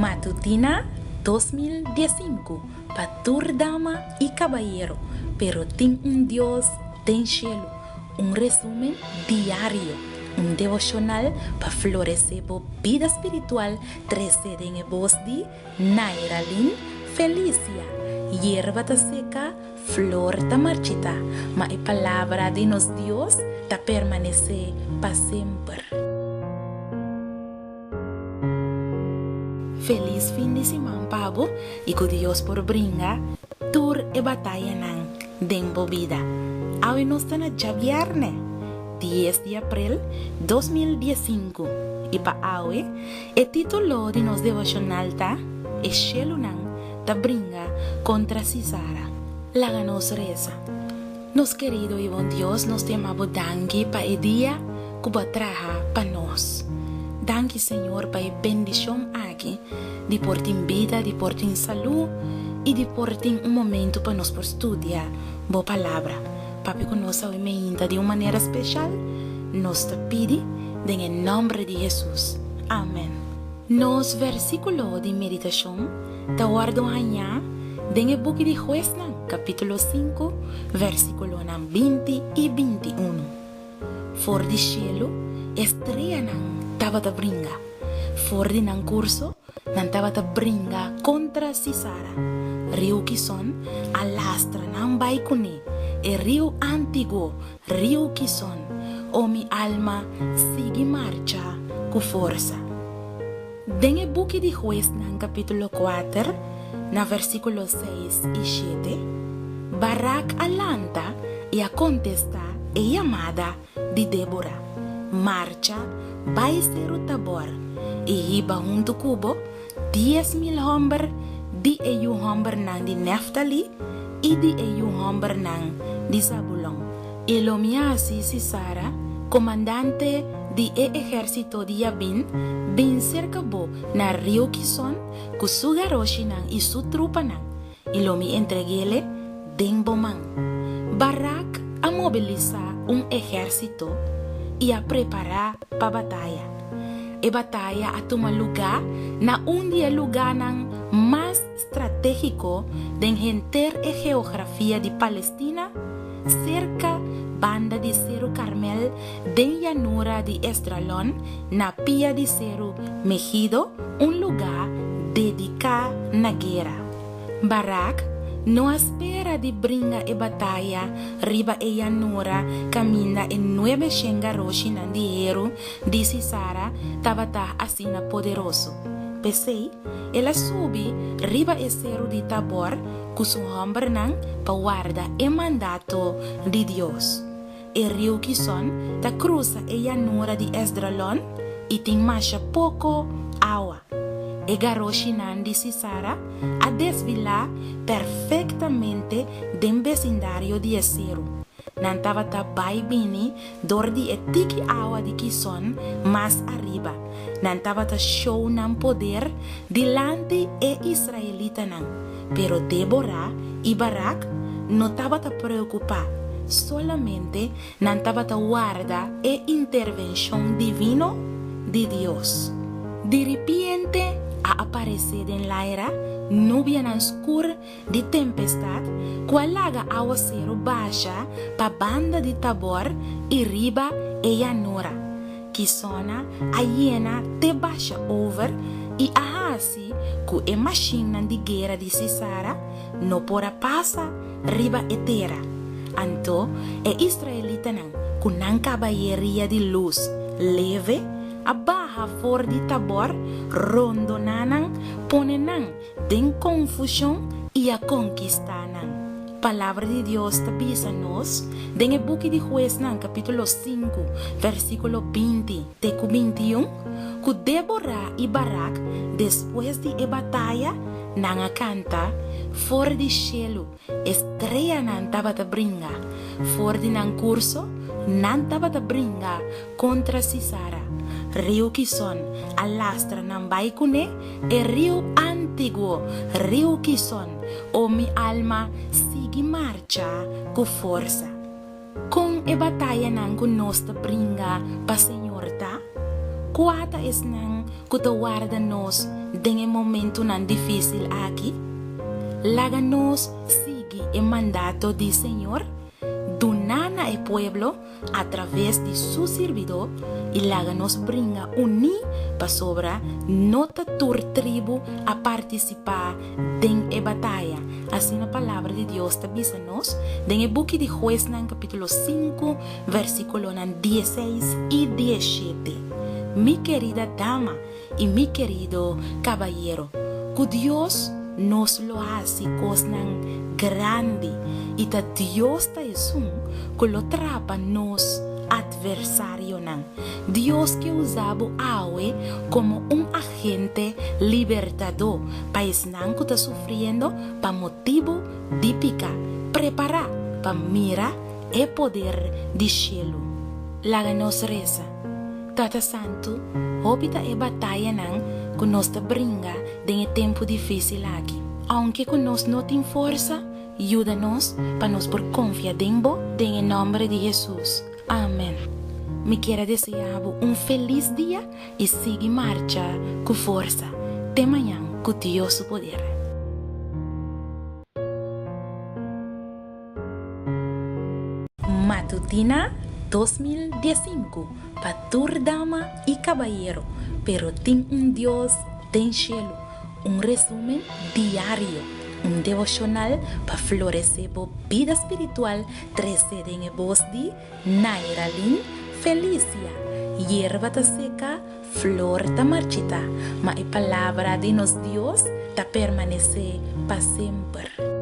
Matutina 2015 pa tur dama i kabayero, pero tin un Dios den shelu. Un resumen diario, un devoshonal pa floresé bo bida spiritual trese den e bos di Nairalyn Felicia. Yerba ta seka, flor ta marchitá, ma e palabra di nos Dios ta permanesé pa semper. Felis fin di siman pa bo i ku Dios por bringa tur e batayanan den bo bida. Awe nos ta na djabièrnè, dies di aprel 2015, i pa awe e título di nos devoshonal ta E shelunan ta bringa kontra Sisara. Laga nos resa. Nos kerido i bon Dios, nos ta yama bo danki pa e dia ku bo a traha pa nos. Danki Señor pa e bendishon aki di por tin bida, di por tin salú i di por tin un momentu pa nos por studia bo Palabra. Papia ku nos awe meinta di un manera speshal, nos ta pidi den e nòmber di Hesus. Amen. Nos versíkulo di meditashon ta wòrdu hañá den e buki di Huesnan, kapítulo sinku, versíkulonan 20 i 21. For di shelu e streanan tabata bringa, for di nan kurso nan tabata bringa kontra Sisara. Riu Kison a lastra nan bai kuné, e riu antiguo, riu Kison. O mi alma, sigui marcha ku forsa. Den e buki di Huesnan kapítulo kuater, na versíkulo seis i shete, Barak a lanta i a kontestá e yamada di Débora, Marcha bai Seru Tabor i hiba huntu ku bo 10,000 hòmber di e yu hòmbernan di Nèftali i di e yu hòmbernan di Zabulon. I lo mi hasi Sisara, komandante di e ehérsito di Jabin, bin serka bo na riu Kison ku su garoshinan i su trupanan, i lo mi entreg'ele den bo man. Barak a mobilisá un ehérsito i a prepará pa bataya. E bataya a tuma lugá na un di e lugánan mas stratégiko den henter e geografia di Palestina, serka banda di Seru Karmel den yanura di Esdralon na pia di Seru Megido, un lugá dediká na guera. Barak no a spera di bringa e bataya riba e yanura kaminda e nuebe shen garoshinan di heru di Sisara tabata asina poderoso. P'esei, el a subi riba e seru di Tabor ku su hòmbernan pa warda e mandato di Dios. E riu Kison ta krusa e yanura di Esdralon i tin masha poko awa. E garoshinan di Sisara a desvilá perfektamente den besindario di e seru. Nan tabata bai bini dor di e tiki awa di Kison mas ariba. Nan tabata show nan poder dilanti e israelitanan. Pero Débora i Barak no tabata preokupá, solamente nan tabata warda e intervenshon divino di Dios. Diripiente a aparesé den laira nubianan skur di tempestat ku a laga awaseru basha pa banda di Tabor i riba e yanura. Kisona a yena te basha over i a hasi ku e mashinnan di guera di Sisara no por a pasa riba e tera. Anto e israelitanan ku nan kabayeria di lus leve a baha for di Tabor rondoná nan, pone nan den konfushon i a konkistá nan. Palabra di Dios ta bisa nos den e buki di Huesnan kapítulo 5, versíkulo 20 te ku 21, ku Débora i Barak despues di e bataya nan a kanta, For di shelu e streanan tabata bringa, for di nan kurso nan tabata bringa kontra Sisara. Riu Kison a lastra nan bai kuné, e riu antiguo, riu Kison. O mi alma, sigui marcha ku forsa. Kon e batayanan ku nos ta bringa pa Señor ta? Kua ta esnan ku ta warda nos den e momentunan difísil aki? Laga nos sigui e mandato di Señor duná na e pueblo atraves di su sirbidó i laga nos bringa uní pasobra no ta tur tribu a partisipá den e bataya. Asina Palabra di Dios ta bisa nos den e buki di Huesnan kapítulo sinku versíkulonan dieseis i dieshete, Mi kerida dama i mi kerido kabayero, ku Dios nos lo hasi kosnan grandi i ta Dios ta esun ku lo trapa nos atversarionan. Dios ke usa bo awe komo un agente libertadó pa esnan ku ta sufriendo pa motibu di piká. Prepará pa mira e poder di shelu. Laga nos resa. Tata Santu, hopi ta e batayanan ku nos ta bringa den e tempu difísil aki. Ounke ku nos no tin forsa, yuda nos pa nos por konfia den Bo, den e nòmber di Hesus. Amen. Mi kier a deseá bo un felis dia i sigui marcha ku forsa. Te mañan ku Dios su poder. Matutina 2015 pa tur dama i kabayero, pero tin un Dios den shelu, un resumen diario, un devoshonal pa floresé bo bida spiritual trese den e bos di Nairalyn Felicia. Yerba ta seka, flor ta marchitá, ma e palabra di nos Dios ta permanesé pa semper.